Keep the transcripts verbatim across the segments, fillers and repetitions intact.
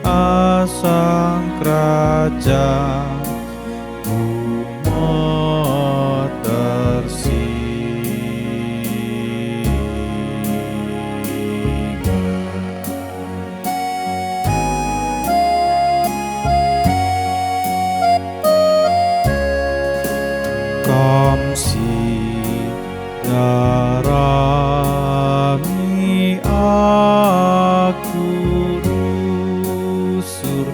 asang kerajanmu tersinggah. Kam si ndarami aku rusur,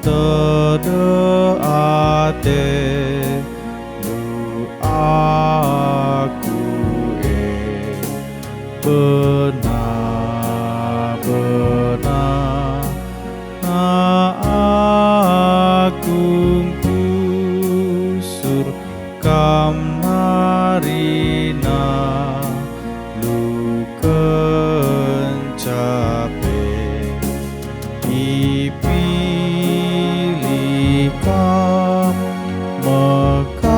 tedeh atendu aku e. Benar-benar aku ngkusur, Kam nari nalu kenca pe. Ipilih Kam mekap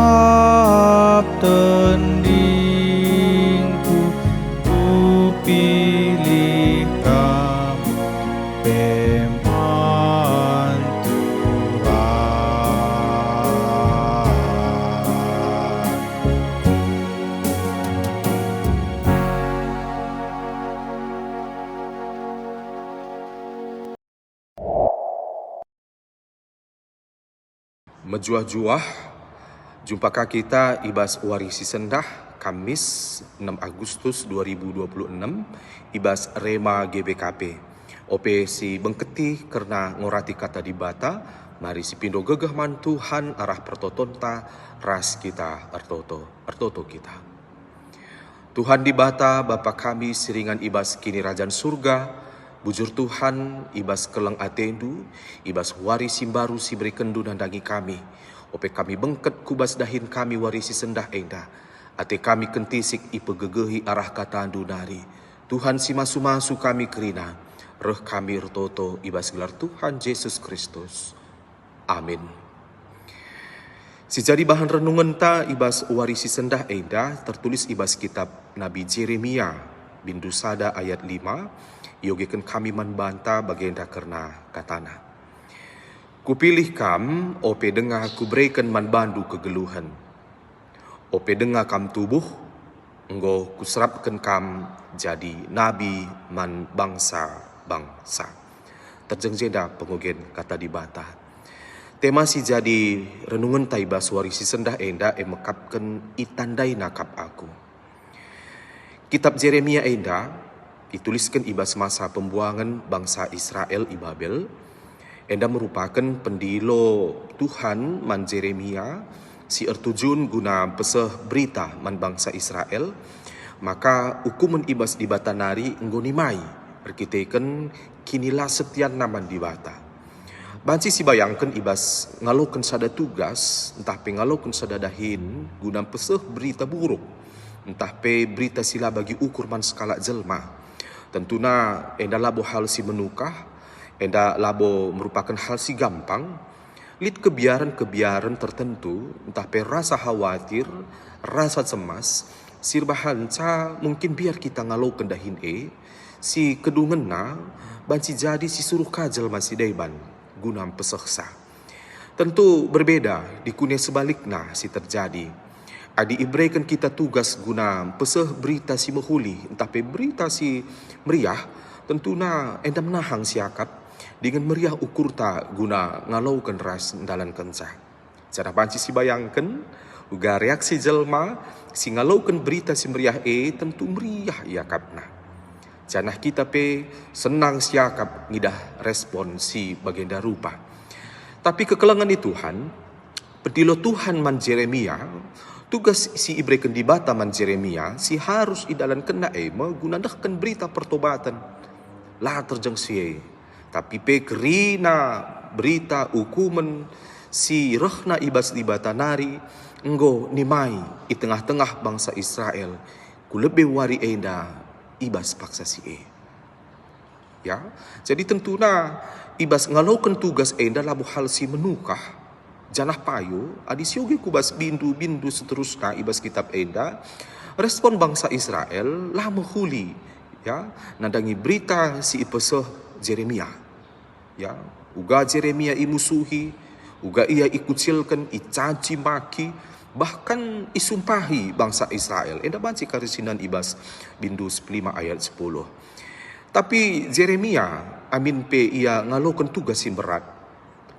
tendingku, kupilih Kam pe man Tuhan. Mejuah-juah, jumpa ka kita i bas wari si sendah, Kamis, enem Agustus dua ribu dua puluh enam, i bas Rema G B K P. Ope si bengketi kerna ngorati Kata Dibata, mari sipindo gegeh man Tuhan arah pertotonta ras kita ertoto. Ertoto kita. Tuhan Dibata, Bapa kami si ringan i bas Kinirajan Surga, bujur Tuhan, i bas keleng ateNdu, i bas wari si mbaru si berekenNdu nandangi kami. Ope kami bengket ku bas dahin kami wari si sendah enda, ate kami kentisik ipegegehi arah KataNdu nari. Tuhan si masu-masu kami kerina, reh kami ertoto i bas gelar Tuhan Jesus Kristus. Amin. Si jadi bahan renungenta i bas wari si sendah enda tertulis i bas kitab Nabi Jeremia, bindu sada ayat lima, iogeken kami man banta bagenda kerna katana, "Kupilih kam, ope denga Kubereken man bandu kegeluhen. Ope denga kam tubuh, enggo Kuserapken kam jadi nabi man bangsa-bangsa." Terjeng jenda pengogen Kata Dibata. Tema si jadi renungenta i bas wari si sendah enda e mekapken, "Itandaina kap Aku." Kitab Jeremia enda itulisken i bas masa pembuangen bangsa Israel i Babel. Enda merupaken pendilo Tuhan man Jeremia si ertujun guna mpeseh berita man bangsa Israel, maka ukumen i bas Dibata nari enggo nimai erkiteken kinilasetianna man Dibata. Banci sibayangken i bas ngaloken sada tugas, ntah pe ngaloken sada dahin guna mpeseh berita buruk, ntah pe berita si la bagi ukur man sekalak jelma. Tentuna enda labo hal si menukah, enda labo merupaken hal si gampang. Lit kebiaren-kebiaren tertentu, ntah pe rasa khawatir, rasa cemas, si erbahanca mungkin mbiar kita ngaloken dahin e, si kedungenna banci jadi si suruh ka jelma si deban guna mpesehsa. Tentu berbeda dikune sebalikna si terjadi. Adi ibereken kita tugas guna mpeseh berita si mehuli ntah pe berita si meriah, tentuna enda menahang siakap dingen meriah ukurta guna ngaloken ras ndalankenca. Janah banci sibayangken, uga reaksi jelma si ngaloken berita si meriah e tentu meriah iakapna. Janah kita pe senang siakap ngidah respon si bagenda rupa. Tapi kekelengen ni Tuhan, pendilo Tuhan man Jeremia, tugas si ibereken Dibata man Jeremia si harus idalankenna e me guna nehken berita pertobaten. La terjeng si e, tapi pe kerina berita ukumen si rehna i bas Dibata nari enggo nimai i tengah-tengah bangsa Israel ku lebe wari enda i bas paksa si e. Ya, jadi tentuna i bas ngaloken tugas enda labo hal si menukah, janah payo adi sioge ku bas bindu-bindu seterusna i bas kitab enda, respon bangsa Israel la mehuli, ya, nandangi berita si ipeseh Jeremia. Ya, Uga Jeremia imusuhi, uga ia ikucilken, icaci maki, bahkan isumpahi bangsa Israel. Enda banci kari sinan i bas bindu sepuluh lima ayat sepuluh. Tapi Jeremia, amin pe ia ngaloken tugas si mberat,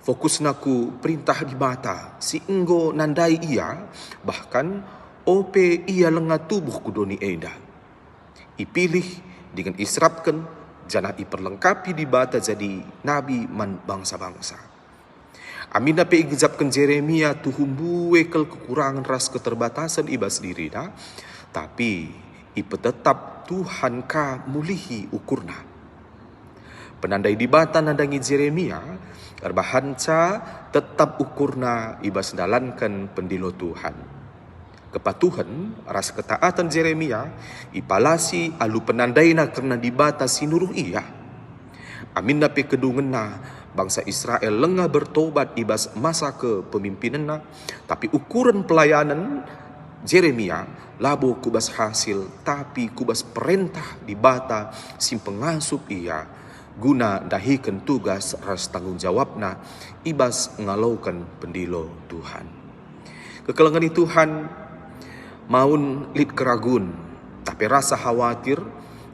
fokusna ku perintah Dibata si enggo nandai ia, bahkan ope ia langa tubuh ku doni enda. Ipilih dingen iserapken, janah iperlengkapi Dibata jadi nabi man bangsa-bangsa. Aminna pe igejapken Jeremia tuhu mbue kal kekurangen ras keterbatasen i bas dirina, tapi ipetetap Tuhan ka mulihi ukurna. Penandai Dibata nandangi Jeremia erbahanca tetap ukurna i bas ndalanken pendilo Tuhan. Kepatuhen ras ketaaten Jeremia ipalasi alu penandaina kerna Dibata si nuruh ia. Aminna pe kedungenna, bangsa Israel langa bertobat i bas masa kepemimpinenna, tapi ukuren pelayanen Jeremia labo ku bas hasil, tapi ku bas perentah Dibata si pengasup ia guna ndahiken tugas ras tanggung jawabna i bas ngaloken pendilo Tuhan. Kekelengen Tuhan, maun lit keragun, ntah pe rasa khawatir,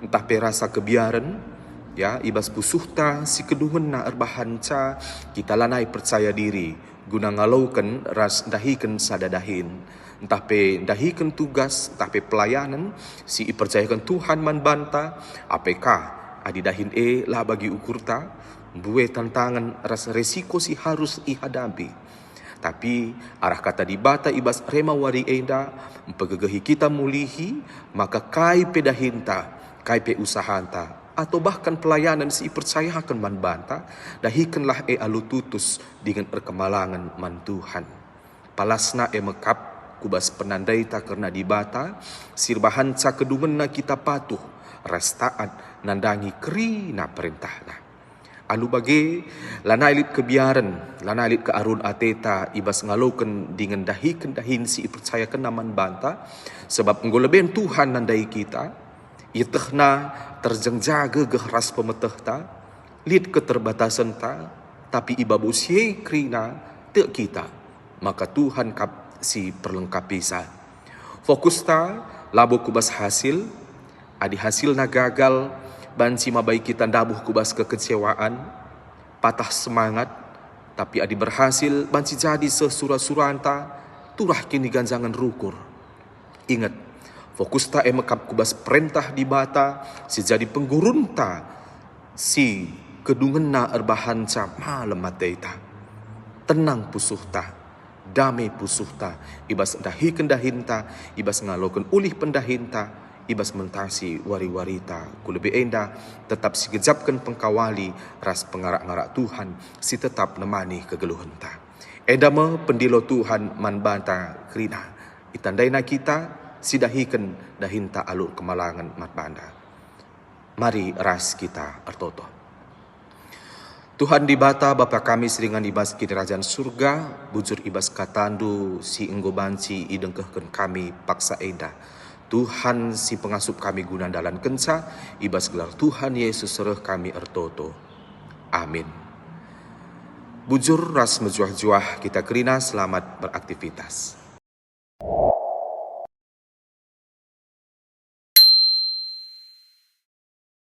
ntah pe rasa kebiaren, ya, i bas pusuhta si kedungenna erbahanca kita lanai percaya diri guna ngaloken ras ndahiken sada dahin, ntah pe ndahiken tugas, ntah pe pelayanen si ipercayaken Tuhan man banta, A P K, adi dahin e la bagi ukurta, mbue tantangen ras resiko si harus ihadapi. Tapi arah kata Dibata i bas rema wari enda mpegegehi kita mulihi maka kai pe dahinta, kai pe usahanta, atau bahkan pelayanen si ipercayaken man banta, dahikenlah e alu tutus dingen erkemalangen man Tuhan. Palasna e mekap ku bas penandaita kerna Dibata, si erbahanca kedungenna kita patuh ras taat nandangi kerina perentahna. Alu bage, lanai lit kebiaren, lanai lit kearun ateta i bas ngaloken dingen ndahiken dahin si ipercayakenna man banta, sebab enggo leben Tuhan nandai kita, ietehNa terjengja gegeh ras pemetehta, lit keterbatasenta, tapi i babo si e kerina tek kita, maka Tuhan kap si perlengkapisa. Fokusta labo ku bas hasil, adi hasilna gagal, banci mabai kita ndabuh ku bas kekecewaan, patah semangat, tapi adi berhasil, banci jadi seh sura-suranta, turah kiniganjangen rukur. Inget, fokusta e mekap ku bas perentah Dibata si jadi penggurunta, si kedungenna erbahanca malem ateta. Tenang pusuhta, dame pusuhta, i bas ndahiken dahinta, i bas ngaloken ulih pendahinta, i bas mentasi wari-warita. Ku lebe enda, tetap sigejapken pengkawali ras pengarak-ngarak Tuhan si tetap nemani kegeluhenta. Enda me pendilo Tuhan man banta kerina. Itandaina kita si dahiken dahinta alu kemalangen man banta. Mari ras kita ertoto. Tuhan Dibata, Bapa kami si ringan i bas Kinirajan Surga, bujur i bas KataNdu si enggo banci idengkehken kami paksa enda. Tuhan si pengasup kami guna ndalankenca, i bas gelar Tuhan Yesus reh kami ertoto. Amin. Bujur ras mejuah-juah kita kerina, selamat beraktivitas.